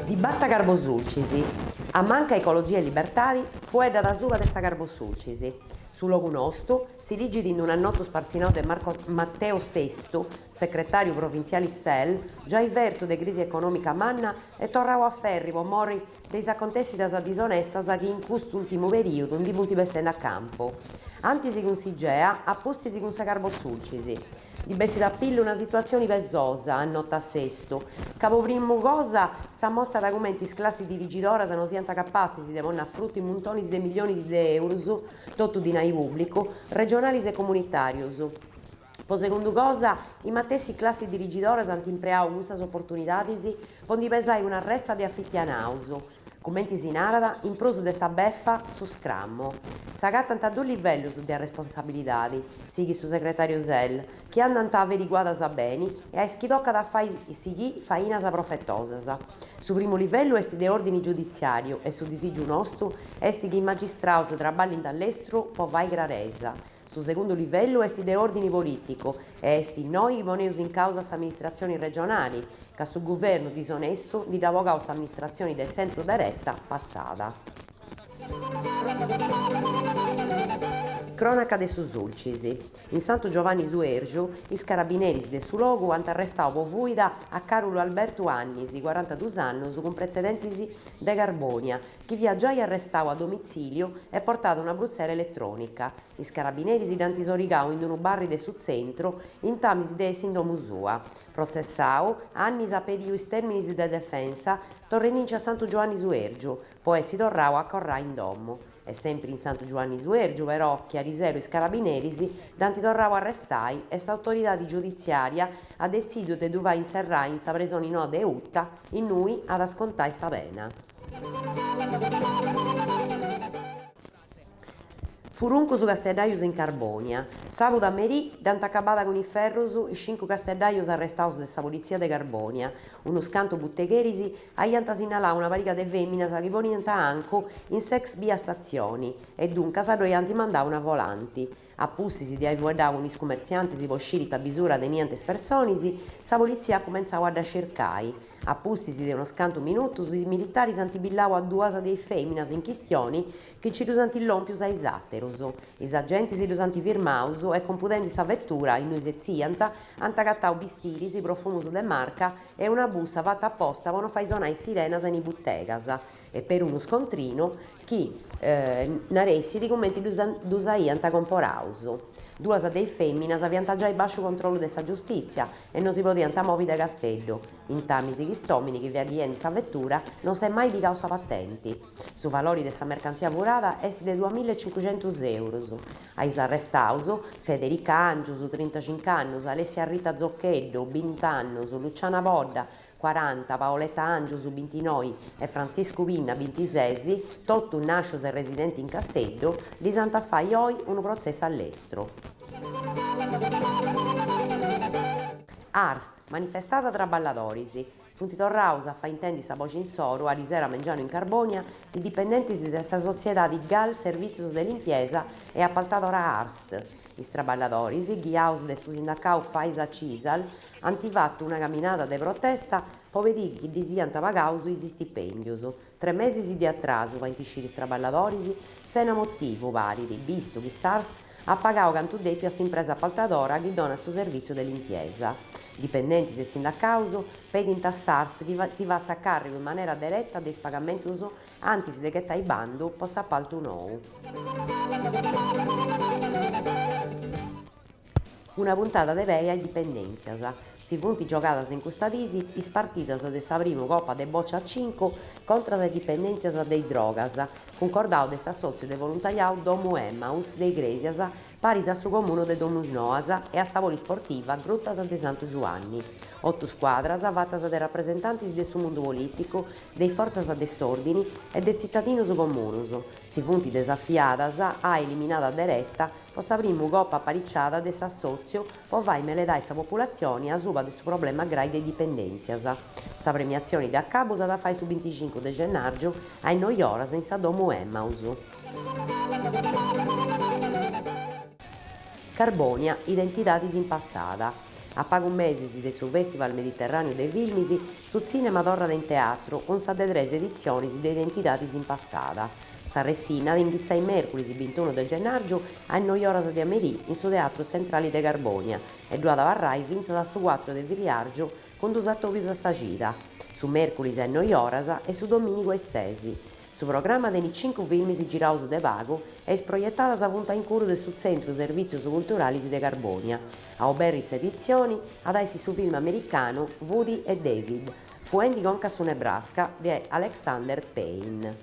Dibata Carbosulcis. A Manca Ecologia e Libertadi fueddat asuba de sa Carbosulcis. Su logu nostu Si ligit in un'annotu spartzinau de Marco Matteo Sestu, secretàriu provintziali Sel, giai fertu de crisi econòmica manna e torrau a ferri po mori de is acontèssidas disonestas chi in custu ùltimu perìudu ndi funt bessendi a campu. Antis cun s'Igea, a pustis cun sa Carbosulcis. Ndi bessit a pillu una situatzioni pesosa, annotat Sestu, ca po primu cosa s'amostat cumenti is classis dirigidoras no siant capassis de ponni a frutu is muntonis de millionis de eurus totu dinai pùblicu, regionalis e comunitàrius. Po segundu cosa, is matessi classis dirigidoras ant impreau custas oportunidadis po ndi pesai una retza de afitianaus, cumenti si narat, in prus de sa befa, su scramu. S'agatant dus livellus de arresponsabilidadi, sighit su segretàriu Sel, chi andant averiguadas beni e a is chi tocat a fai sighì fainas profetosas. Su primu livellu est de òrdini giuditziàriu e su disìgiu nostu est chi is magistraus traballint a lestru po fai craresa. Su segundu livellu est de òrdini polìticu e est innoi chi poneus in càusa s'amministratzioni regionali, ca su guvernu disonestu ndi dd'at bogau s'amministratzioni de tzentru-dereta passada. Crònaca de su Sulcis. In Santu Giovanni Suèrgiu, is carabineris de su logu ant arrestau po fuida a Càrulu Albertu Annis, cuarantadus annus, cun pretzedentis de Carbònia, chi fiat giai arrestau a domitzìliu e portàt una brutzera eletrònica. Is carabineris dd'ant sorigau in unu barri de su tzentru, intamis de essi in domu sua. Protzessau, Annis at pediu is tèrminis de defensa, torrendinci a Santu Giuanni Suèrgiu, po essi torrau a acorrai in domu. E sempri in Santu Giuanni Suèrgiu, però, chi ariseru is carabineris dd'ant torrau a arrestai e s'autoridadi giuditziària at detzìdiu de ddu fai inserrai in sa presoni noa de Uta, innui at a scontai sa pena. Furuncus casteddajus in Carbònia. Sàbudu a merì dd'ant acabada cun is ferrus is cincu casteddajus arrestaus de sa politzia de Carbònia. Unus cantu butegheris aiant sinnalau una pariga de fèminas chi poniant ancu in s'ex bia Statzioni e duncas ddoi ant mandau una volanti. A pustis de ai fueddau cun is cumertziantis po sciri ita bisura teniant is personis, sa politzia at cumentzau a ddas circai. A pustis de unos cantu minutus is militaris ant billau a duas de is fèminas in chistioni chi nci ddus ant lòmpius a is àterus. Is agentis ddus ant firmaus e compudendi sa vetura innui setziant ant agatau bistiris, profumus de marca e una bussa fata aposta po no fai sonai is sirenas in is butegas e perunu scontrinu chi naressit cumenti ddus aiant comporaus. Duas de is fèminas fiant giai bàsciu controllu de sa giustìtzia e no si podiant movi de Casteddu, intamis chi s'òmini chi fiat ghiendi sa vetura non s'est mai pigau sa patenti. Su valori de sa mercantzia furada est de duamillaecincuxentus eurus. A is arrestaus, Federica Angius, trintacinc'annus, Alessia Rita Zoccheddu, bint'annus, Luciana Podda, cuaranta, Paoletta Angius, bintinoi, e Frantziscu Pinna, bintises, totu nàscius e residenti in Casteddu, ddis ant a fai oi unu protzessu a lestru. Arst, manifestada traballadoris. Funt torraus a fai intendi sa boxi insoru arisero a mengianu in Carbònia is dipendentis de sa sotziedadi Gal Servìtzius de Limpiesa e Apaltadora Arst. Is traballadoris, ghiaus de su sindacau Faisa Cisal, ant fatu una caminada de protesta po pediri chi ddis siant pagaus is istipèndius. Tres mesis de atrasu, faint sciri is traballadoris, sena motivu, parit, bistu chi s'Arst at pagau cantu dèpiu a s'impresa apaltadora chi donat su servìtziu de limpiesa. Dipendentis e sindacaus pedint a s'Arst chi si fatzat càrrigu in manera dereta de is pagamentus antis de ghetai bandu po s'apaltu nou. Una puntada de pei a is dipendèntzias. Si funt giogadas in custa dis is partidas de sa primu Copa de bòcia a cincu contras a is dipendèntzias de is drogas, cuncordau de s'assòtziu de voluntariau Domu Emmaus de Igrèsias paris a su Comunu de Domusnoas e a sa Polisportiva Grutas de Santu Giuanni. Otu scuadras fatas de rapresentantis de su mundu polìticu, de is fortzas de s'òrdini e de tzitadinus comunus si funt desafiadas a eliminada dereta po sa primu copa apariciada de s'assòtziu po fai meledai sa populatzioni asuba de su problema grai de is dipendèntzias. Sa premiatzioni de acabu s'at a fai su binticincu de gennàrgiu a is noi oras in sa domu Emmaus. Carbònia, identidadis in passada. A pagu mesis de su Festival Mediterràneu de Filmis, su tzìnema torrat in teatru cun sa de tres editzionis de Identidadis in passada. Sa rassinna at inghitzai mèrcuris bintunu de gennàrgiu a is noioras de a merì in su Teatru Tzentrali de Carbònia e ddu at abarrai fintzas a su cuatru de friàrgiu cun dus atòbius a sa cida, su mèrcuris a is noioras e su domìnigu a is ses. Su programma tenit cincu filmis giraus de pagu e is proietadas funt a incuru de su Tzentru Servìtzius Culturalis de Carbònia. A oberri s'editzioni at a essi su film americanu Woody e David, fuendi conca a su Nebraska de Alexander Payne.